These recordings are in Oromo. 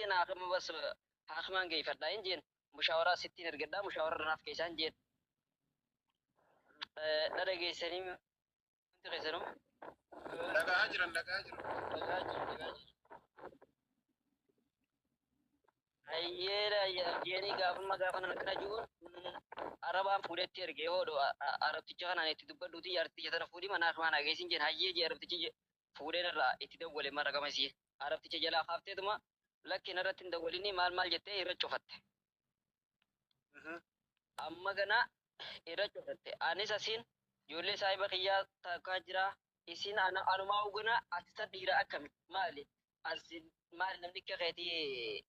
jeen, haakima bas haakimaan geeffadhaa hin jeen, mushaawaraa sittiin ergadhaa, mushaawara naaf keessaa hin jeen. Na dhageessanii hundi keessanuu? Dhagahaa jiran, dhagahaa jiran. Dhagaa jiru, dhagaa jiru. Hayyeedha jeenii gaafumma gaafa nan akkana jiruun arabaan fuudhetti ergee hoodho arabticha kanaan itti dubbadhuuti jaarticha tana fuudhii mana haakimaa naa geessin jeen. Hayyee jee, arabtichi fuudheen irraa itti dawwale mara gama isii arabticha jalaa kaafteetuma lakki narratti hin dawwalinii maal maal jettee irra cufatte. Amma gana irra cufatte. Anis asiin ijoollee saahiba kiyyaa takkaa jira. Isin anumaa ugana ati ta dhiira akkami, maali as maali namni akka keetii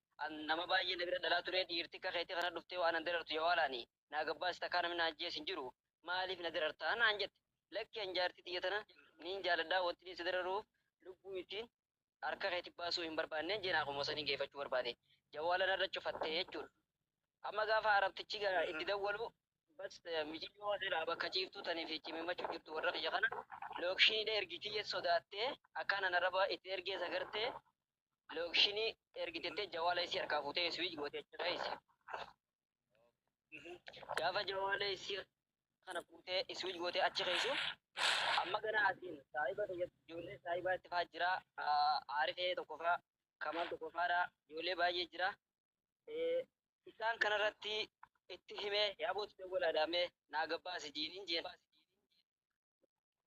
nama baay'ee na bira dhalaa ture, dhiirti akka keetii kana dhuftee waan an darartu yawaalaani naa gabbaas takkaa namni na ajjees hin jiru, maaliif na darartaa naan jette. Lakki, an jaartii tiyya tana niin jaaladhaa, wanti inni si dararuuf lubbuu ittiin harka keetti baasuu hin barbaanneen jeen, akkuma sanii geeffachuu barbaade jawaala narra cufatte jechuudha. Amma gaafa arabtichi itti dawwalu bas mijiyyoo asirraa bakka ciiftuu tanii fi cimimachuu jirtu warra kiyya kana lookshiniidha ergitii sodaattee akkaan araba itti ergee sagartee lookshinii ergitettee jawaala isii harkaa fuutee switch gootee achi keessa. Gaafa jawaala isii kana fuutee switch gootee achi keessu, amma gana asiin saahiba kiyya ijoollee saahibaa itti faa jira, Aarifee tokko faa, Kamal tokko faadha, ijoollee baay'ee jira. Isaan kanarratti itti himee yaabootti dawwalaadhaamee naa gabbaasi jiiniin jeen.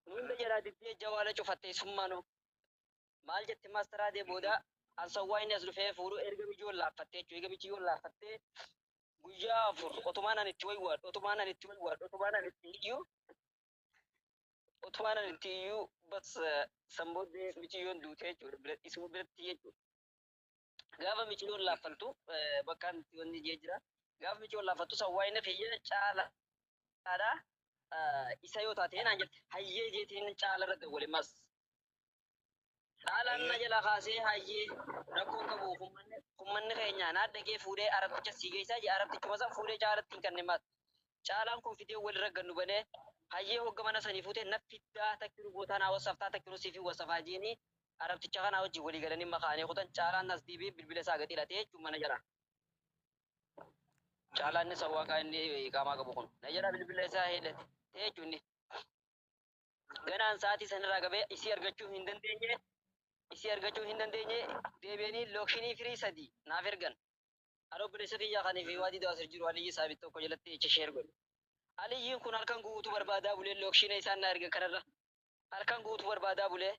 Hunda jalaa diddee jawaala cufattee summaanoo. Maal jette maastaraadee booda ansawwaa inni as dhufee fuudhu erga mijoon laaffattee jechuudha. Erga mijoon laaffattee guyyaa 4 otumaan ani itti waywaadhu, otumaan ani itti waywaadhu, otumaan ani itti iyyuu, otumaan ani itti iyyuu, bas san booddee miciyyoon duutee jechuudha. Isuma biratti jechuudha. Gaafa miciyyoon laaffattu bakkaan itti wanni jee jira. Gaafa miciyyoon laaffattu sawwaa inni kiyya caalaadha. Isa yoo taate naan jette. Hayyee jeetiin caala irra dawwale mas. Caalaan na jala kaasee hayyee rakkoon qabu, hummanni keenya naa dhaqee fuudhee arabticha sii geessaa jee, arabtichuma san fuudhee caalatti hin kenne mas. Caalaan kun fidee walirra gannu banee hayyee hogga mana sanii fuutee na fiddaa takkiru gootaa naa wasaftaa takkiru siifii wasafaa jeeni arabticha kanaa wajjin walii galanii makaanii kutan. Caalaan as deebi'ee bilbila isaa gadi hidhatee jechuun mana jala. Caalaan inni sawwaaqaa inni qaamaa qabu kun na jala bilbila isaa hidhatee jechuun inni. Ganaan sa'aatii sanirraa qabee isii argachuu hin dandeenye, isii argachuu hin dandeenye. Deebi'anii lookshinii firii sadii naaf ergan. Ani obboleessa kiyyaa kan fi waadii daasir jiru Aliyyi Saabit tokko jalatti jecha share godhe. Aliyyiin kun halkan guutuu barbaadaa bulee lookshina isaan na ergan kanarra. Halkan guutuu barbaadaa bulee.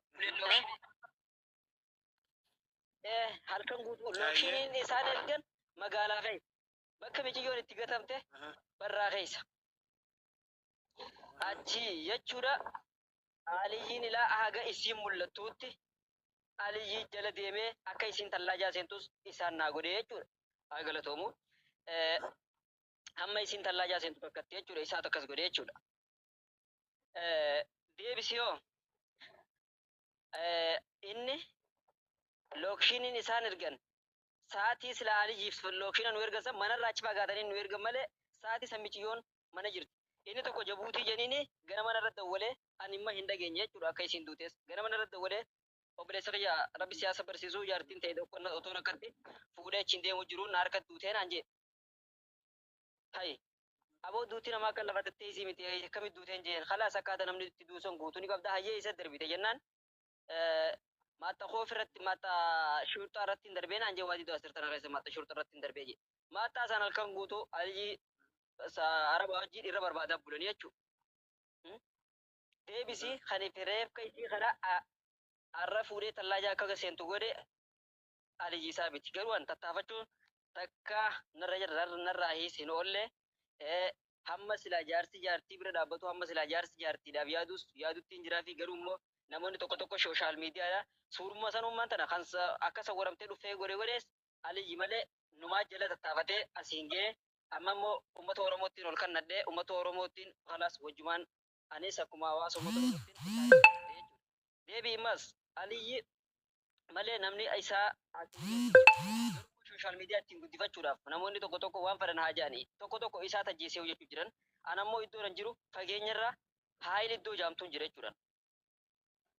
Halkan guutuu lookshiniin isaan ergan magaalaa keessa. Bakka miciyyoon itti gatamte barraa keessa. Achi jechuudha Aliyyiin ilaa haga isiin mul'attuutti Aliyyii jala deemee akka isiin tallaajaa seentus isaan naa godhee jechuudha. Haa galatoomu. Hamma isiin tallaajaa seentu takkatti jechuudha isaatu akkas godhee jechuudha. Deebisi yoo inni lookshiniin isaan ergan sa'aatii sila Aliyyiif lookshina nu ergan san manarraa achi fagaatanii nu ergan malee sa'aatii san miciyyoon mana jirti. Inni tokko Jabuutii jeniini ganama narra dawwalee ani imma hin dhageenye jechuudha akka isiin duutes. Ganama narra dawwalee obboleessa kiyya rabbi siyaasa barsiisuu jaartiin ta'e tokko otoon akkatti fuudhee achiin deemu jiru na harka duutee naan jee. Hayi aboo, duuti namaa akka lafa tetteessii miti, akkamitti duuteen jeen. Khalaas akkaata namni itti duusan guutuu ni qabda, hayyee isa darbite jennaan maatta koof irratti maatta shurxaa irratti hin darbee naan jee, waadii du'aa sirtana keessa maatta shurxaa irratti hin darbee jee. Maattaa isaan halkan guutuu Aliyyi araba wajjin irra barbaadaa bulanii jechuudha. Deebisi kan reefka isii kana har'a fuudhee tallaajaa akka seentu godhe Aliyyi isaa miti. Garuu an tattaafachuun takka narra jira narraa hiisin oolle, hamma silaa jaarsi jaartii bira dhaabbatu, hamma silaa jaarsi jaartiidhaaf yaadus yaadutti hin jiraa fi garuu immoo namoonni tokko tokko social miidiyaadha suuruma sanummaan tana kan akka sawwaramtee dhufee godhe godhees Aliyyi malee numaa jala tattaafatee asiin ga'ee. Amma immoo uummata Oromootiin ol kannadhee uummata Oromootiin kalaas wajjumaan anis akkuma hawaasa uummata Oromootiin isaanii kannadhee jechuudha. Deebii immas Aliyyi malee namni isaa asiin ga'e social miidiyaa ittiin guddifachuudhaaf namoonni tokko tokko waan fedhan haa jedhanii tokko tokko isaa tajjeesee hojjechuu jiran. An ammoo iddoo nan jiru fageenyarra haayil iddoo jaamtuun jira jechuudha.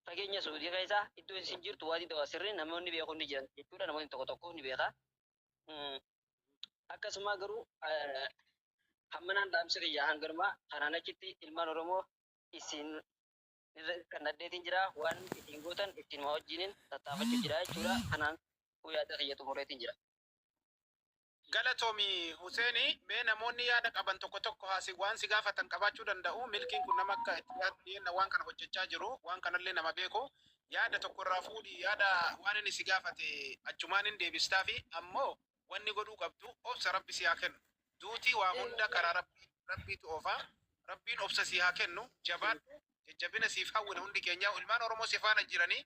Fageenya Suudii keessaa iddoo isin jirtu waadii dawaa sirrii namoonni beekuun ni jiran jechuudha, namoonni tokko tokko ni beeka. Akkasuma garuu hammanaan dhaamsa kiyya hanganumaa kanaan achitti ilmaan Oromoo isin kan addeetiin jira waan ittiin gootan ittiin wajjiniin tattaafachuu jira jechuudha. Kanaan yaada kiyya xumureetiin jira. Galatoomi Huseeni, mee namoonni yaada qaban tokko tokko haasi waan si gaafatan qabaachuu danda'u. Milkiin kun nama akka itti dhiyeenya waan kana hojjechaa jiru, waan kanallee nama beeku. Yaada tokko irraa fuudhi, yaada waan inni si gaafate achumaan hin deebistaa fi ammoo wanni godhuu qabdu obsa Rabbi si haa kennu. Duutii waa hunda karaa Rabbii Rabbiitu oofa. Rabbiin obsa si haa kennu. Jabaadhu. Jajjabina siif hawwina hundi keenya. Ilmaan Oromoo si faana jiranii.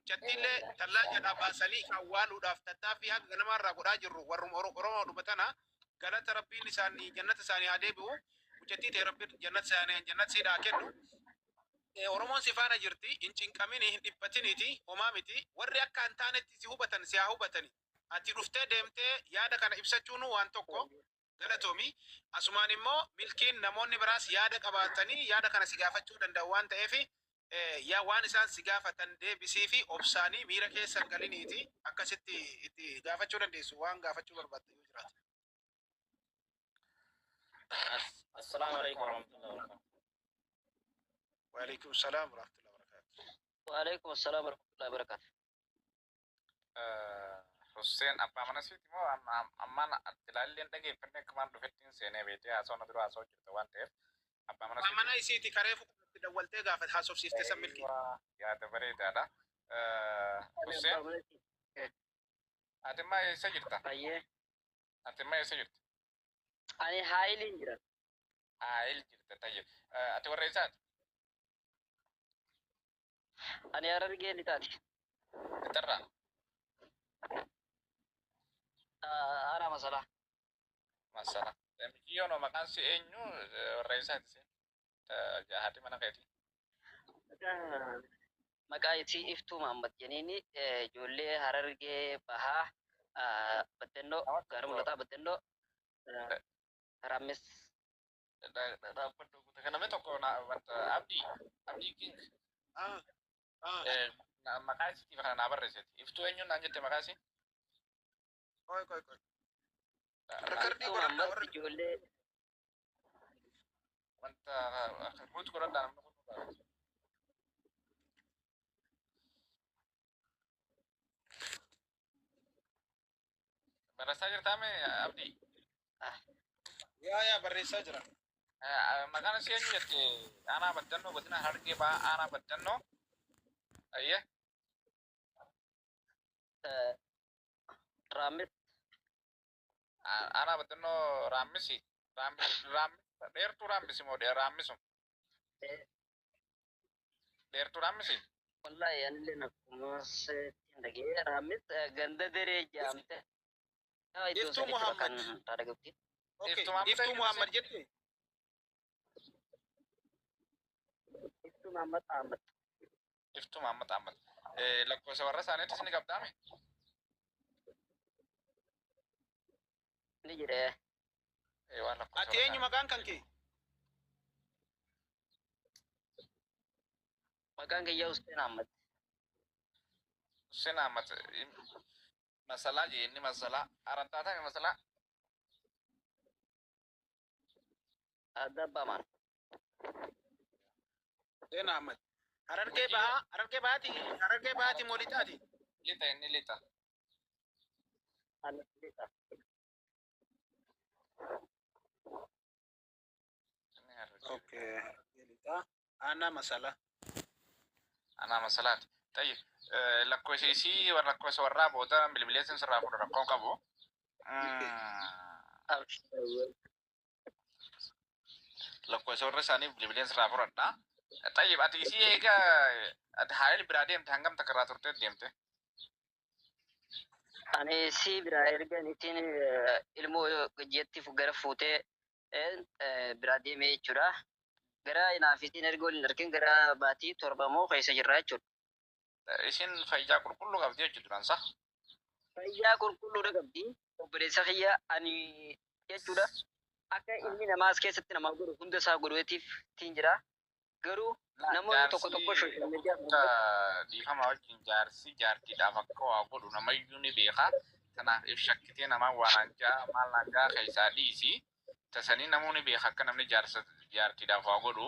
Mucattiillee tallaa jalaa baasanii awwaaluudhaaf tattaaffii haga ganamaa godhaa jirru warruma Oromoo dhuma tana galata Rabbiin isaanii jannata isaanii haa deebi'u. Mucattii ta'e Rabbiin jannata isaanii jannata siidhaa haa kennu. Oromoon si faana jirti, hin cinqamini, hin dhiphatiniiti, homaa miti. Warri akka hin taanetti si hubatan si haa hubatani. Ati dhuftee deemtee yaada kana ibsachuun waan tokko galatoomi. Asumaan immoo Milkiin namoonni biraas yaada qabaatanii yaada kana si gaafachuu danda'u waan ta'eef yaa waan isaan si gaafatan deebisii fi obsaanii miira keessa hin galiniiti akkasitti itti gaafachuu dandeessu waan gaafachuu barbaadde yoo jiraate. Assalamu alaikum warahmatullahi wabarakatuh. Waalaikum salaam warahmatullahi wabarakatuh. Waalaikum assalam warahmatullahi wabarakatuh. Hussein abbaa mana siiti moo ammaan ilaalleen dhageeffannee akkumaan dhufettiin seenee beetee haasawaa na dura haasawaa jirta waan ta'eef abbaa mana Abbaa mana isiiti karee fuuldratti dawwaltee gaafate haasofsiifte san Milkii. Yaada bareedaadha. Hussein, ati immoo eessa jirta? Baay'ee. Ati immoo eessa jirta? Ani Haayiliin jira. Haayil jirta tayyib. Ati warra eessaati? Ani Harargee Lixaati. Lixarraa? Aanaa Masalaa. Masala. Miciyyoon maqaan si eenyu, warra eessaati si? Haati mana keetii? Maqaa isii Iftuu Mahammad jedhaniini, ijoollee Harargee Bahaa, Baddannoo, gaara mul'ataa Baddannoo, Raammis. Dhaabbadhu namni tokko wanta Abdii King maqaa isiitiif kana naa barreessiti. Iftuu eenyuun naan jette maqaa isii? Qoy qoy qoy. Recordii Iftuu godhadhaa Mahammad warri. Ijoollee Wanta mute godhadhaa namni kun barreesse. Barreessaa jirtaa mee Abdii? Yaa barreessaa jira. Maqaan isii eenyu jette? Aanaa Baddannoo, godina Harargee Bahaa, aanaa Baddannoo. Ayyee. Raammis. Aanaa Baddannoo Raammisi. Raammis dheertuu Raammisi moo Raammisu? Dheertuu Raammisi? Wallahi anillee akkuma seetiin dhagee Raammis ganda deree jaamte. Iddoo Iftuu sanitti bakka Muhammad. dhagabti. Okay. Iftuu Muhammad Iftuu eenyu Muhammad jette? Iftuu Muhammad Ahmad. Iftuu Muhammad Ahmad. Lakkoofsa warra isaaniittis ni qabdaame? Ni jira. Waan lakkoofsa Ati warra eenyu maqaan kan kee? Maqaan kiyya Hussein Ahmad. Hussein Ahmad. Masalaa jee inni masalaa. Araddaa ta'e masalaa. Adda Abbaamaan. Hussein Ahmad. Harargee Bahaa, Harargee Bahaati, Harargee Bahaati moo Lixaati? Lixa inni lixa. Ani lixa. Inni Harargee. Okay. Lixaa. Aanaa Masalaa. Aanaa Masalaati. Tayyib. Lakkoofsa isii warra lakkoofsa warraa booda bilbileessin sirraa fuudha rakkoon qabu. Lakkoofsa warra isaanii bilbileen sirraa fudhadha. Tayyib, ati isii eega ati Haayil biraa deemte hangam takka irraa turtee deemte? Ani isii biraa erga ittiin ilmoo jeetti gara fuutee biraa deemee jechuudha. Gara naaf isiin erga waliin argin gara baatii 7 moo keessa jirra jechuudha. Isin fayyaa qulqulluu qabdi jechuudha duraan sa'a? Fayyaa qulqulluudha qabdi. Obboleessa kiyya ani jechuudha. Akka ilmi namaa as keessatti namaa godhu hunda isaa godhuutiif tiin jira. Garuu namoonni tokko tokko social media Dhiifama wajjin jaarsi jaartiidhaaf akka waa godhu namayyuu ni beeka. Tanaaf if shakkitee namaa waan hanjaa maal hanjaa keessaa dhiisi. Tasanii namoonni beeka akka namni jaarsa jaartiidhaaf waa godhu.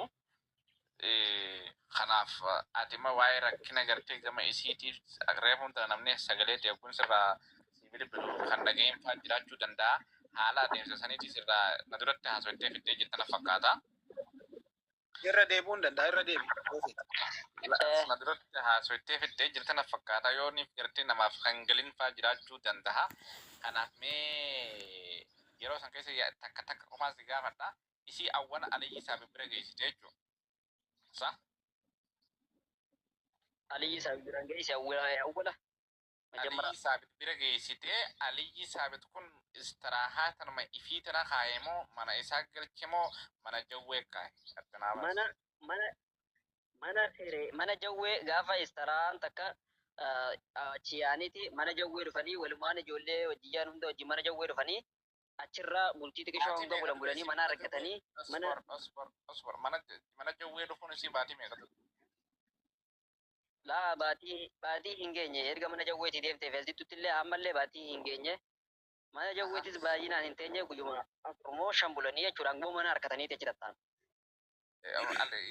Kanaaf ati immoo waa'ee rakkina gartee gama isiitiif reefuun tana namni sagalee ta'e kun sirraa si bilbilu kan dhaga'een fa'aa jiraachuu danda'a. Haala adeemsa saniitis irraa na duratti haasoftee fiddee jirta na fakkaata. Irra deebi'uu hin danda'a, irra deebi. Na duratti haasoftee fiddee jirta na fakkaata, yoo ni gartee namaaf kan galin fa'aa jiraachuu danda'a. Kanaaf mee yeroo san keessa takka takka qofaan si gaafadha. Isii awwala Aliyyi isaa bira geessite jechuudha. Sa? Aliyyi isaa biraan geesse awwala awwala መጀመሪያ. Aliyyi Saabit bira geessitee, Aliyyi Saabit kun istiraahaa tanuma ifii tana kaaye moo mana isaa galche moo mana jawwee kaaye? Akkanaa baas. Mana siree mana jawwee gaafa istaraan takka achi yaaniiti mana jawwee dhufanii walumaan ijoollee hojjiyyaan hunda hojii mana jawwee dhufanii achirraa bultii xiqqishoo Baatii hanga meeqa bulan ture bulanii isii mana mana jawwee? argatanii mana Asbar, asbar, asbar. Mana jawwee dhufuun isii baatii meeqa ture? Laa, baatii hin geenye. Erga mana jawweetii deemtee feesdittutti illee ammallee baatii hin geenye. Mana jawweetis baay'inaan hin teenye, guyyuma 4 moo 5 bulanii jechuudha. Angoo mana harkatanii achi tattaan.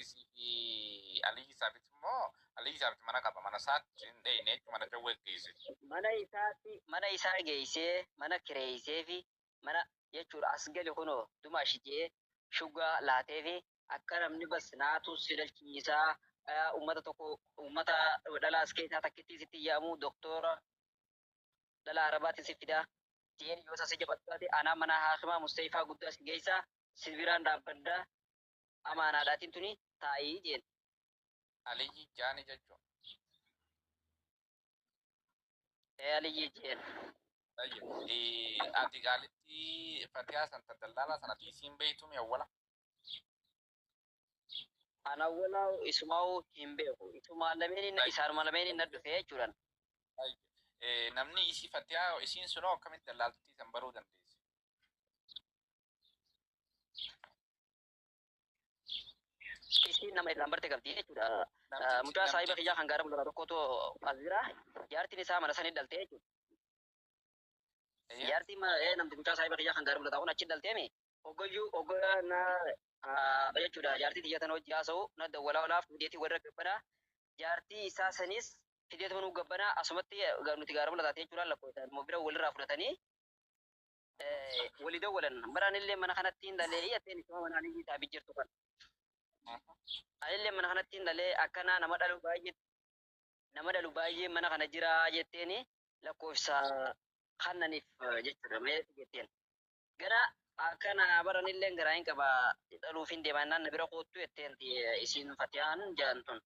Isii fi Aliyyi Saabit immoo Aliyyi Saabit mana qaba, mana isaatti hin dheeyne jechuudha, mana jawwee geesse. Mana isaatti, mana isaa geessee, mana kireessee fi mana jechuudha as gali kunoo dumash jee shugaa laatee fi akka namni bas naatu si dalchiisaa, ummata tokko ummata dhalaas keessaa takkitti sitti yaamu, doktora dhala arabaatiin si fidaa jeen, yoo isa si jabaatu taate anaa mana haakimaa mustayfaa guddaa si geessaa, si biraan dhaabbaddaa, amaanaadhaatiin tuni taa'ii jeen. Aliyyi jaani jechuudha. Aliyyi jeen. Tayyib. Ati qaalitti Fatihaa san daldalaa sana isiin beektu mi awwala? Ana awwalaa isumaa'uu hin beeku. Isuma lameen isaanuma lameen na dhufe jechuudhaan. Tayyib. Namni isii Fatihaa isiin sunoo akkamitti dallaaltittii san baruu dandeessi? Isiin nama irraan barte qabdi jechuudha. Namtichi Mucaa saahiba namtichi kiyyaa kan gaara mul'atu tokkotu as jira. Jaartiin isaa mana sanii dhalte jechuudha. Jaartiin namti mucaa saahiba kiyyaa kan gaara mul'atu kun achi dhalteemi. Hoggayyuu hoggaa na jechuudha. Jaartii xiyya tana hojii haasa'u na dawwalaa olaaf fideetii warra gabbanaa. Jaartii isaa sanis fideetu nu gabbanaa asumatti nuti gaara mul'ataati jechuudha, lakkoofsa immoo bira walirraa fudhatanii walii dawwalan. Baraan illee mana kanatti hin dhalee jetteen isuma mana aliyyi taabii jirtu kan. Anillee mana kanatti hin dhalee, akkana nama dhalu baay'ee, nama dhalu baay'ee mana kana jira jetteeni lakkoofsa kannaniif jechuudha mee jetteen. Gara akkana baranillee garaa hin qaba, dhaluuf hin deemaa naan na bira koottu jetteen isiin Fatiyaan jedhan tun.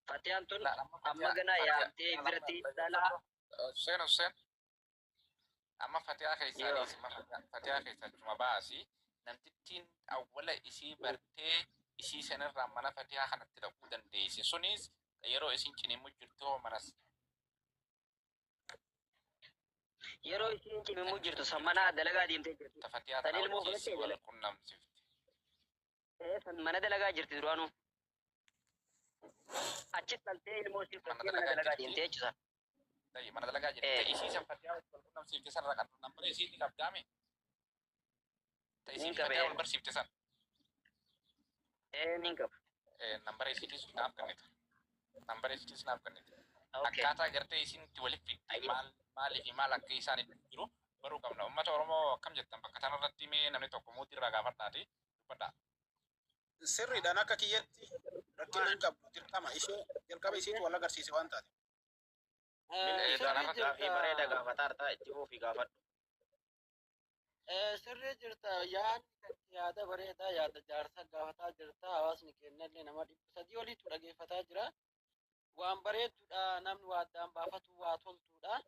Fatiyaan tun La, amma amma Fatihaa gana Fatihaa yaamtee amma biratti dhalaa. Hussein, Hussein, amma Fatihaa keessaa Yoo. dhiisi, amma Fatihaa keessaa achuma baasi. Namtittiin awwala isii bartee isii sanirraa mana Fatihaa kanatti dhaquu dandeessi. Sunis yeroo isiin ciniimu jirtu manas Yeroo isiin cimimuu jirtu san mana dalagaa deemtee jirti. Ta Fatihaa San tana ilmoo wajjin fudhattee wal dalagaa. qunnamsifte. San mana dalagaa jirti duraanuu. Achi dhaltee ilmoo isii Mana fudhattee mana dalagaa dalagaa jirti. deemtee jechuudha. Tayyib, mana dalagaa jirti. Ta isii san Fatihaa wajjin wal qunnamsiifte sanarra kan nambara isii ni qabdaame. Ta isii Nin fi Fatihaa qabe. wal barsiifte san. Nin qaba. Nambara isiitis naaf kennite. Nambara isiitis naaf kennite. Okay. Akkaataa gartee isin itti waliif fidde maal maalii fi maal akka isaan itti jiru baruu qabna. Uummata Oromoo, akkam jettan bakka kanarratti? Mee namni tokko muutii irraa gaafadhaati dubbadhaa. Sirriidhaan akka kiyyatti rakkina hin qabdu, dirqama ishee jalqaba isiitu wal agarsiise waan taate. Sirrii Kanarratti jirta. Gaafii bareeda gaafataa hartaa, itti fuufii gaafadhu. Sirrii jirta. Yaadni kan yaada bareedaa, yaada jaarsa gaafataa jirta. Hawaasni kennallee nama 300 oliitu dhageeffataa jira. Waan bareedduudha. Namni waa addaan baafatu waa toltuudha.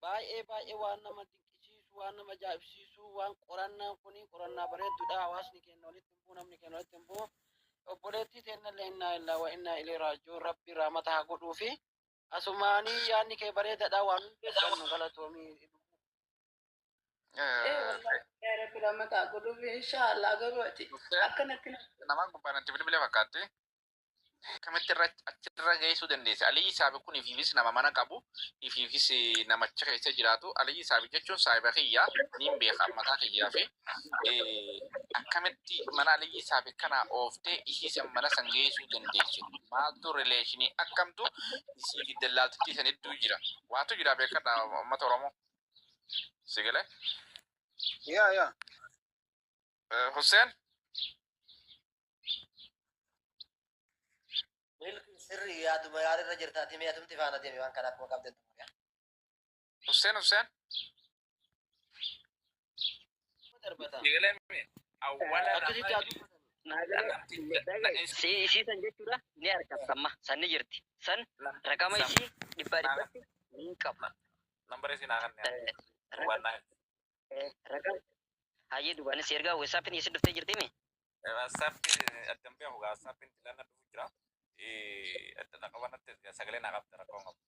Baay'ee baay'ee waan nama dinqisiisu, waan nama ajaa'ibsiisu, waan qorannaan kuni qorannaa bareedduudha. Hawaasni keenya walitti hin bu'u, namni keenya walitti hin bu'u. Obboleettii teennallee innaa illaa wa innaa ilee raajuu, rabbi rahmata haa godhuufi. Asumaanii yaadni kee bareedaadha, waan hundi galatoomii. Wallahi yaa rabbi rahmata haa godhuufi, inshaallah. Garuu ati akkanatti Nama gubbaan itti bilbilee fakkaatti. Akkamitti irra achirra geessuu dandeesse? Aliyyi Saabi kun ifiifis nama mana qabu, ifiifis namacha keessa jiraatu. Aliyyi Saabi jechuun saahiba kiyya, niin beeka mataa kiyyaa fi akkamitti mana Aliyyi Saabi kana ooftee isii san mana san geessuu dandeesse? Maaltu relation akkamtu isii fi dallaaltittii san hedduu jira? Waatu jira, beekadha, uummata Oromoo. Si galee? Yaa. Hussein? Milki sirri yaaduma yaadirra jirtaati, mee atumti faana deemi, waan kana akkuma qabdan xumure. Hussein, Hussein? Darbata. Si galee? Awwala Akkasitti haa dubbatan. Si isii san jechuudha ni argattamma, san ni jirti, san raqama isii dhibbaa dhibbatti ni qaba. Nambaree sinaa kan waan Raqama hayyee dubaanis ergaa WhatsAppin isin dhuftee jirti mi? WhatsAppi addan beeku gaa, WhatsAppin tilanna dhufu jira. Adda qabanatti sagalee naa qabda, rakkoo hin qabu.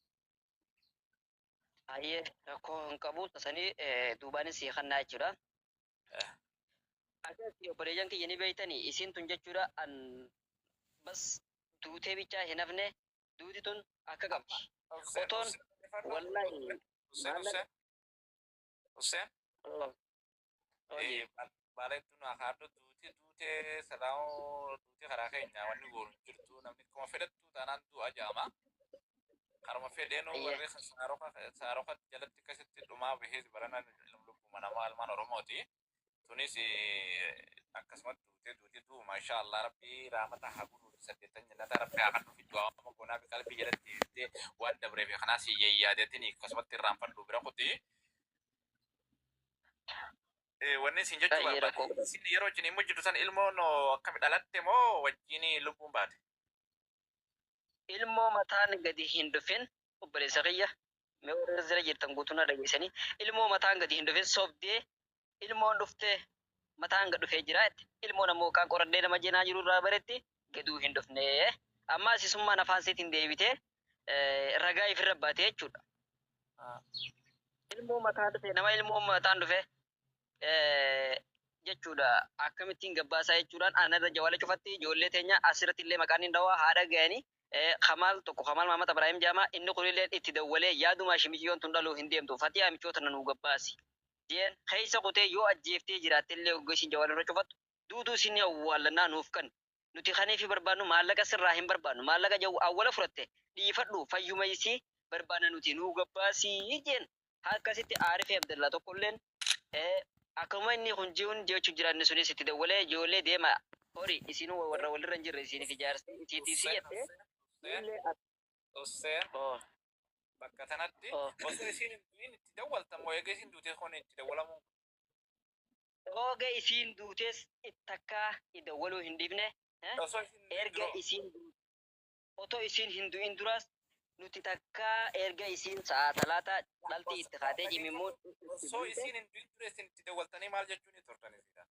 Hayyee, rakkoo hin qabu, sanii duubaanis kannaa jechuudha. Akkasi obboleeyyan kiyya, ni beeytanii, isiin tun jechuudha an bas duutee bichaa hin hafne, duuti tun akka qabdi. Otoon wallahi Hussein, Hussein, Hussein. Hojii. Baaleettu naa kaadhu, duuti duutee salaamuu, duuti karaa keenya wanni goonu hin jirtu, namni akkuma fedhattu taanaan du'a jaama. Karuma fedheenuu warri saaroka jalatti akkasitti dhumaa bahee barana lubbuma namaa ilmaan Oromooti. Tunis akkasumatti duutee duuti du'uma, insha Allah Rabbii raamata haa godhu, 80 jannata Rabbi haa kennuuf, du'a goonaa fi qalbii jalatti dhiiftee waan dabreef kanaas yaadatin akkasumatti irraanfadhu bira kuti. Wanni isin jechuu Baay'ee barbaade, rakkoo. isin yeroo wajjin immoo jirtu san ilmoon akkami dhalatte moo wajjin lubbuun baate? Ilmoo mataan gadi hin dhufin, obboleessa kiyya, mee warra jira jirtan guutuu na dhageessanii, ilmoo mataan gadi hin dhufin sobdee ilmoon dhuftee mataan gad dhufee jira jette. Ilmoon ammoo kan qoradhee nama jenaa jiru irraa baretti gaduu hin dhufne. Amma asisummaan afaan seetiin deebitee ragaa ifirra baatee jechuudha. Ilmoo mataan dhufe, nama ilmoo mataan dhufe jechuudha, akkamittiin gabbaasaa jechuudhaan anarra jawala cufatti ijoollee teenya asirratti illee maqaan hin dhawaa haadha ga'anii. Kamaal tokko, Kamaal Mahamad Ibrahim Jaamaa, inni kunillee itti dawwalee yaaduma shimiciyyoon tun dhaluu hin deemtu, Fatiyaa michoota na nuu gabbaasi jeen keessa kutee, yoo ajjeeftee jiraatte illee hogga isin jawala irra cufattu duutuu isin awwaallannaa nuuf kan nuti kaniifi barbaannu, maallaqa sirraa hin barbaannu, maallaqa jawu awwala fudhatte dhiifadhu, fayyuma isii barbaanna nuti, nuu gabbaasii jeen. Akkasitti Aarifee Abdallaa tokkolleen akkuma inni kun jiruun jechuu jira, inni sunis itti dawwalee ijoollee deema hori isinuu warra walirra hin jirre isiniif ijaarsi isiitii si jette illee. Hussein, Oh, bakka sanatti oh. osoo isiin hin du'in itti dawwaltan moo eega isiin duutee kun itti dawwalamuun? Ooga isiin duutes takkaa dawwaluu hin dhiifne. Osoo isiin hin du'in Erga dura isiin otoo isiin hin du'in duraas nuti takkaa erga isiin sa'a 3 dhalti itti kaatee jimimmoo Osoo isiin hin du'in dura isin itti dawwaltanii maal jechuun turtan isiidha?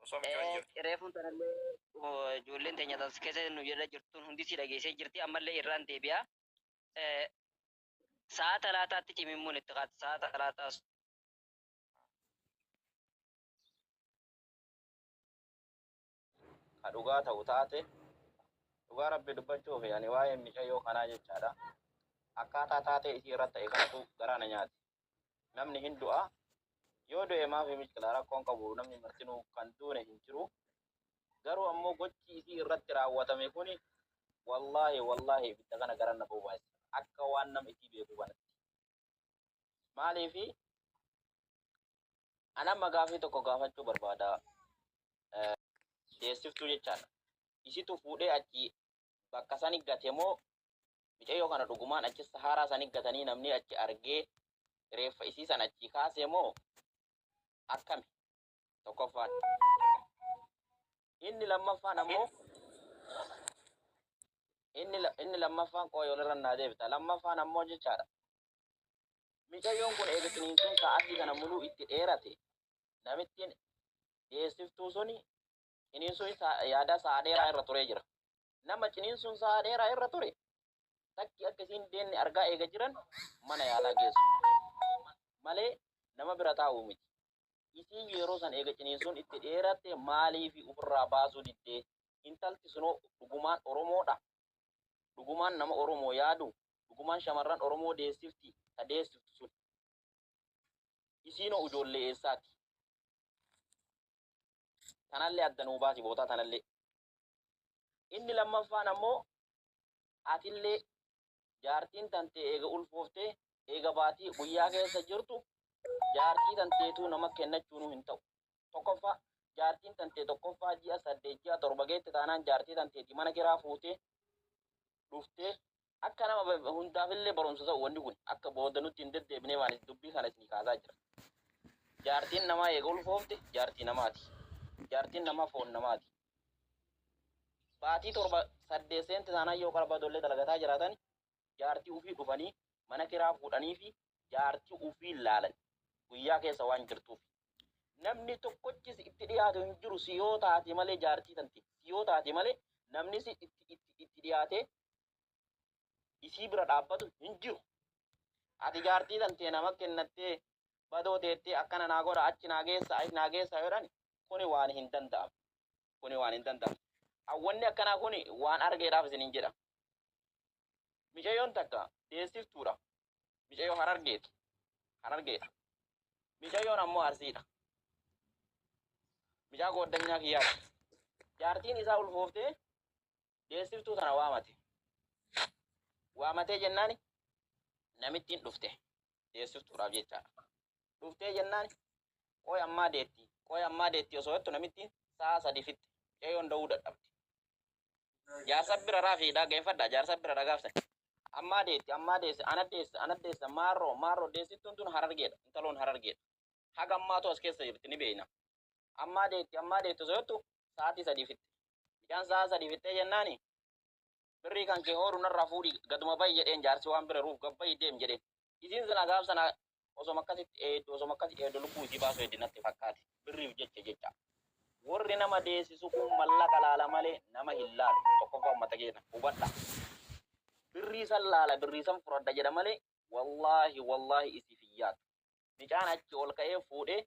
Osoo michoon jirtu. Reefuun tanallee ijoolleen teenya tas keessa nu jedha jirtuun hundi si dhageessee jirti, ammallee irraan deebi'a. Sa'a 3tti cimimmuun itti kaate, sa'a 3. Ka dhugaa ta'u taate, dhugaa Rabbi dubbachuuf, ani waa'ee micayyoo kanaa jechaadha. Akkaataa taatee isii irratti ta'e kanatu garaa na nyaate. Namni hin du'a. Yoo du'e maafi mishkila, rakkoon qabu, namni martinuu kan duune hin jiru. Garuu ammoo gochi isii irratti raawwatame kuni, wallaahi wallaahi, ibidda kana garan na bobaasa. Akka waan nama isii beeku kanatti. Maaliifi ani amma gaafii tokko gaafachuu barbaada. Deessiftuu jechaadha. Isitu fuudhee achi bakka sani gate moo micayyoo kana dhugumaan achi Saharaa sani gatanii namni achi argee reeffa isii san achi kaase moo akkami? Tokkoffaan. Inni lammaffaan ammoo inni lammaffaan qooyi olirra naa deebita. Lammaffaan ammoo jechaadha. Micayyoon kun eega ciniinsuun sa'aatii kana muluu itti dheerate, namittiin deessiftuu suni ciniinsuun yaada sa'a dheeraa irra turee jira. Nama ciniinsuun sa'a dheeraa irra ture takki akka isiin deenne argaa eega jiran mana yaalaa geessu malee nama bira taa'uu miti. Isiin yeroo san eega ciniinsuun itti dheeratte maaliif ofirraa baasuu diddee? Intalti sunoo dhugumaan Oromoodha? Dhugumaan nama Oromoo yaadu? Dhugumaan shamarran Oromoo deessifti? Ta deessiftu sun. Isiinoo ijoollee eessaati? Tanallee adda nuu baasi bootaa tanallee. Inni lammaffaan ammoo atillee jaartiin tantee eega ulfooftee eega baatii guyyaa keessa jirtu jaartii tanteetuu nama kennachuunuu hin ta'u. Tokkoffaa, jaartiin tantee tokkoffaa ji'a 8, ji'a 7 geette taanaan jaartii tanteeti mana kiraa fuutee dhuftee, akka nama hundaafillee barumsa ta'u, wanni kun akka booda nutti hin deddeebinee waan dubbii kana isinii kaasaa jira. Jaartiin namaa eega ulfoofte jaartii namaati. Jaartiin namaa foon namaati. Baatii 7, 8 seente taanaan yoo qarbaatollee dalagataa jiraatan jaartii ufii dhufanii mana kiraa fuudhanii fi jaartii ufii laalan guyyaa keessa waan jirtuuf. Namni tokkochis itti dhiyaatu hin jiru si yoo taate malee, jaartii tanti si yoo taate malee namni si itti dhiyaatee isii bira dhaabbatu hin jiru. Ati jaartii tantee nama kennattee badoo teettee akkana naa godha, achi naa geessa, achi naa geessa jedhan, kuni waan hin danda'amu. Kuni waan hin danda'amu. Wanni akkanaa kuni waan argeedhaaf isiniin jedha. Micayyoon takka deessiftuudha. Micayyoo Harargeeti. Harargeedha. Micayyoon ammoo Arsiidha. Micaa gooddanyaa kiyyaati. Jaartiin isaa ulfooftee deessiftuu tana waamate. Waamatee jennaan namittiin dhufte. Deessiftuudhaaf jechaadha. Dhuftee jennaan qoy ammaa deetti. Qoy ammaa deetti osoo jettu namittiin sa'a 3 fixxe. Micayyoon da'uu dadhabde. Jaarsa bira raafii dhaggeeffadha. Jaarsa bira dhagaafsan. Ammaa deetti, ammaa deesse, ana deesse, ana deesse, maarroo, maarroo. Deessittuun tun Harargeedha. Intaloon Harargeedha. Haga ammaatu as keessa jirti ni beekna. Ammaa deetti, ammaa deetti osoo jettu sa'aatii 3 fixxe. Mucaan sa'a 3 fixxee jennaani birrii kan kee hoodhu narraa fuudhi gaduma bayi jedheen, jaarsi waan bira ruuf gabbayi deem jedheen. Isiin sana gaaf sana osoma akkasitti eeddu, osoma akkasi eeddu lubbuu isii baasuu heddi natti fakkaate birriif jecha jecha. Warri nama deessisu kun mallaqa laala malee nama hin laalu. Tokkoffaa, uummata keenya hubadha. Birrii san laala, birrii san fudhadha jedha malee wallaahi wallaahi isiif hin yaadu. Micaan achi ol ka'ee fuudhee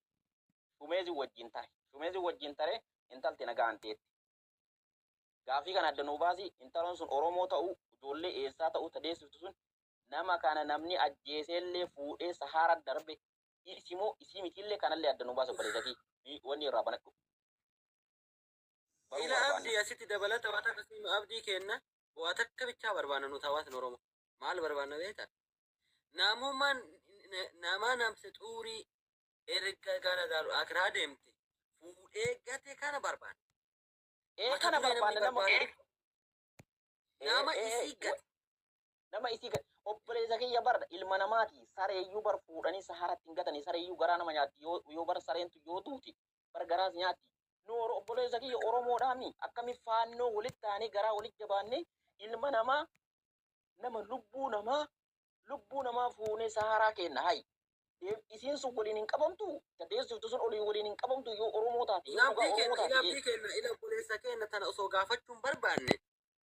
shumeezi wajjin tare. Shumeezi wajjin tare, intalti nagaan teetti. Gaafii kana adda nuu baasi, intaloon sun Oromoo ta'uu, ijoollee eessaa ta'uu, ta deessiftu sun, nama kana namni ajjeeseellee fuudhee Sahaara darbe isimoo isii mitiillee kanallee adda nuu baasi, obboleessa kee wanni irraa banadhu. Baruu Ila barbaanna. Abdii, asitti dabalata waa takka siima. Abdii kenna, waa takka bichaa barbaanna nuti hawaasni Oromoo. Maal barbaanna beektaa? Namummaan nama namse xuurii erga gara daaru akiraa deemte fuudhee gate kana barbaanna. Ee, Mata kana duree namni barbaanna nama barbaadu nama ee, isii gate. Nama isii gate. Obboleessa kiyya, bar ilma namaati, sareeyyuu bar fuudhanii Saharatti hin gatanii. Sareeyyuu garaa nama nyaatti yoo bar sareentu yoo duuti bar garaas nyaatti. Nu obboleessa kiyya, Oromoodhaami akkami faannoo walitti taanee garaa walitti jabaannee ilma namaa, nama lubbuu namaa fuunee Saharaa kenna hay. Isiin sun waliin hin qabamtu, deessiftu sun olii waliin hin qabamtu yoo Oromoo taate, yoo dhugaa Ila Oromoo kenna, taate. ila abdii kenna, ila obboleessa kenna, tana osoo gaafachuun barbaanne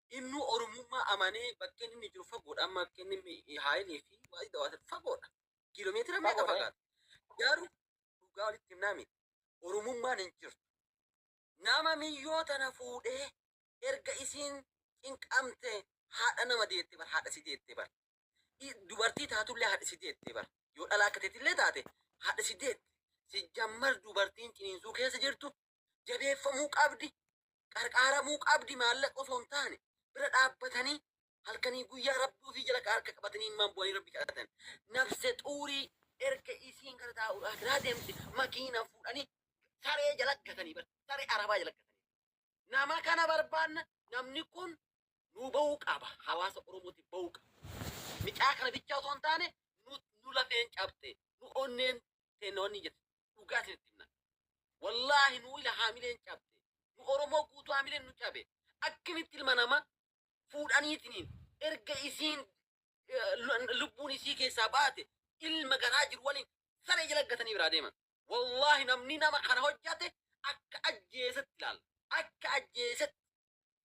inni Oromummaa amanee bakkeen inni jiru fagoodha. Amma bakkeen inni haayilii fi waa dawaatan fagoodha. Kiiloomeetira meeqa Fagoodha. fagaata? Garuu dhugaa walitti himnaami. Oromummaan hin jirtu. Nama miyyoo tana fuudhee erga isiin cinqamte haadha nama deette bar, haadha si deette bar. Dubartii taatullee haadha si deette bar. Yoo dhalaa akka teetillee taate haadha si deette. Si jammar dubartiin ciniinsuu keessa jirtu jabeeffamuu qabdi. Qarqaaramuu qabdi, maallaqa osoo hin taane bira dhaabbatanii halkanii guyyaa rabbii ofii jala harka qabatanii ilmaan bu'anii rabbi kadhatan. Nafse xuurii erga isiin gara taa'u akiraa deemte makiina fuudhanii saree jala gatanii bar, saree arabaa jala gatanii. Nama kana barbaanna, namni kun nu bahuu qaba, hawaasa Oromootiif bahuu qaba. Micaa kana bichaa osoo hin taane nu lafeen cabxe, nu onneen teenna jette dhugaa isinitti himna. Wallaahi nu ila haamileen cabxe, nu Oromoo guutuu haamileen nu cabe. Akkamitti ilma namaa fuudhaniitiniin erga isiin lubbuun isii keessaa baate ilma garaa jiru waliin saree jala gatanii biraa deeman? Wallaahi namni nama kana hojjate akka ajjeesatti ilaala. Akka ajjeesatti,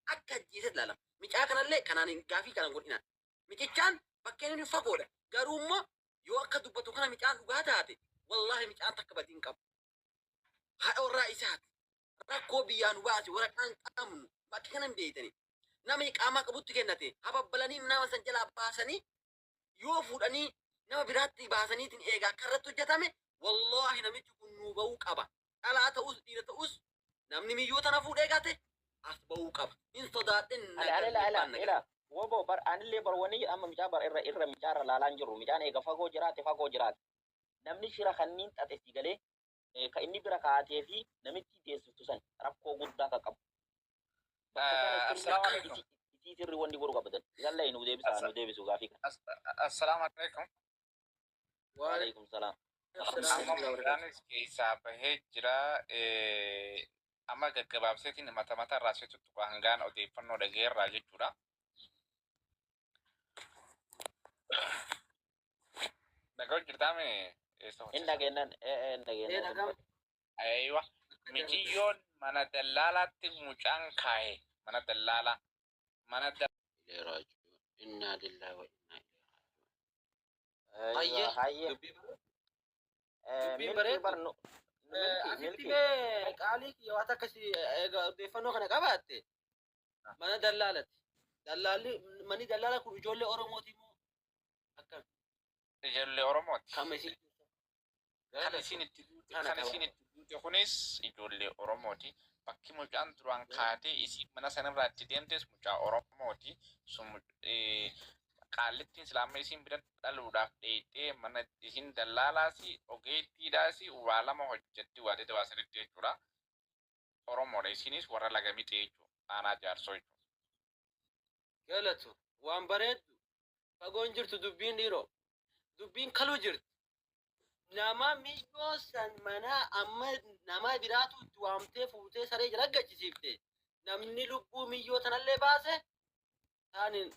akka ajjeesatti ilaala. Micaa kanallee kanaan hin gaafii kanan godhina. Micichaan bakkeen inni fagoodha. Garuu immoo yoo akka dubbatu kana micaan dhugaa taate, wallaahi micaan takka badii hin qabu. Haadha warraa isaati. Rakkoo biyyaa nu baase, waraqaan qabnu. Bakki kana hin beeytani. Nama iqaamaa qabutti kennate hababbalanii nama san jalaa baasanii yoo fuudhanii nama biraatti baasaniitiin eegaa akka irratti hojjetame, wallaahi namichi kun nuu ba'uu qaba. Dhalaa ta'us dhiira ta'us namni miyyoo tana fuudhee gate as ba'uu qaba. Hin sodaadhin. Ani ani ila ila ila wobo bar anillee bar wani amma micaa bar irra irra micaa irra laalaan jirru, micaan eega fagoo jiraate fagoo jiraate, namni shira kanniin xaxe si galee ka inni bira kaa'atee fi namitti deessiftu san rakkoo guddaa ka qabu. Bakka kana sirri Assalaamu alaikum. Isii sirri wanni godhu qabatan. Isallee nu deebisa, nu deebisu gaafii kana. Assalaamu alaikum. Waalaikum salaam. Amma mucaanis keessaa bahee jira. Amma gaggabaabseetiin mata mata irraa sitti tuqa hangaan odeeffannoo dhagayeerraa jechuudha. Dhaga'u jirtaame eessa Hin hojjeta? dhageennan hin dhageennan. Dhagam. Aywa. Miciyyoon mana dallaalaatti mucaan kaaye. Mana dallaalaa. Mana Inna lillahi wa inna Hayyee hayyee. Dubbii dubbiin Milkii bareeddu. bar nu milkii Asitti milkii. mee qaalii kiyya waan akkasii egaa odeeffannoo kana qabaatte mana dallaalati. Dallaalli manni dallaala kun ijoollee Oromooti moo akkam? Ijoollee Oromooti. Kam isin Kan isin itti duute Kana kan qaba. isin itti duute kunis ijoollee Oromooti. Bakki mucaan duraan kaatee isii mana sanarraa itti deemtes mucaa Oromooti. Sun qaallittiin silaama isiin bira dhaluudhaaf dheeyxee mana isin dallaalaas ogeettiidhaas waa lama hojjetti waa dedde waa sadiitti jechuudha. Oromoodha isinis warra laga mixee jechuudha. Aanaa jaarsoo jechuudha. Galatu waan bareeddu fagoon jirtu dubbiin dhiiroo dubbiin kaluu jirti. Nama miyyoo san mana amma nama biraatu itti waamtee fuutee saree jala gachisiifte, namni lubbuu miyyoo tanallee baase taanin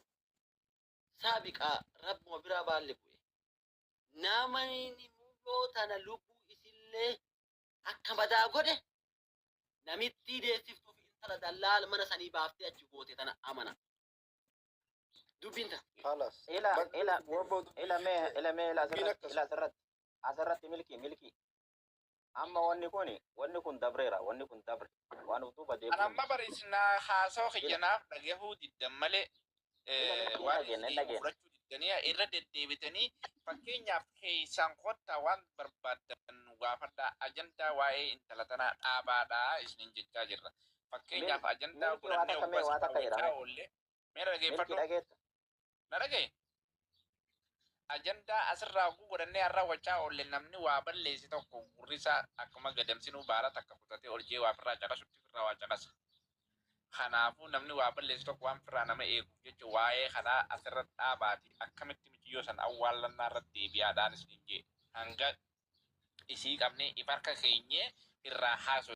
saabiqaa rabbuma biraa baalle bu'e. Nama miyyoo tana lubbuu isillee akka badaa godhe namittii deessiftuuf intala dallaala mana sanii baaftee achi goote tana amana. Dubbiin tana. Halas. Ila ila Wobo ila mee ila mee ila dubbiin asirratti akkas. ila asirratti milkii milkii. Amma wanni kun dabreera, wanni kun dabre waan utuu Ani deebi'u amma miti. bari isin haasawaa Ila kiyyanaaf dhagahuu diddan malee ila milkii hin waan dhageenne hin isin dhageenne. fudhachuu diddanii irra deddeebitanii fakkeenyaaf keessaan kottaa waan barbaaddan nu gaafadhaa, ajandaa waa'ee intala tanaa dhaabaadhaa isiniin jechaa jirra. Fakkeenyaaf ajandaa Milkii waa godhannee takka mee obbo waa takka asirraa jedhame. wacaa oollee mee Milkii dhaggeeffadhu dhageetta. na dhagaye. Ajandaa asirraa oguu godhannee har'a wacaa oolle, namni waa balleesse tokko gurri isaa akkuma gadamsinuu baala takka kutatee ol jee waa firraa caqasutti firraa waa caqasa. Kanaafuu namni waa balleesse tokko waan firraa nama eeguuf jecha waa'ee kanaa asirra dhaabaati. Akkamitti michiyyoo san awwaallannaa irratti deebi'aadhaan isiniin jee hanga isii qabnee if harka keenyee irraa haasoo.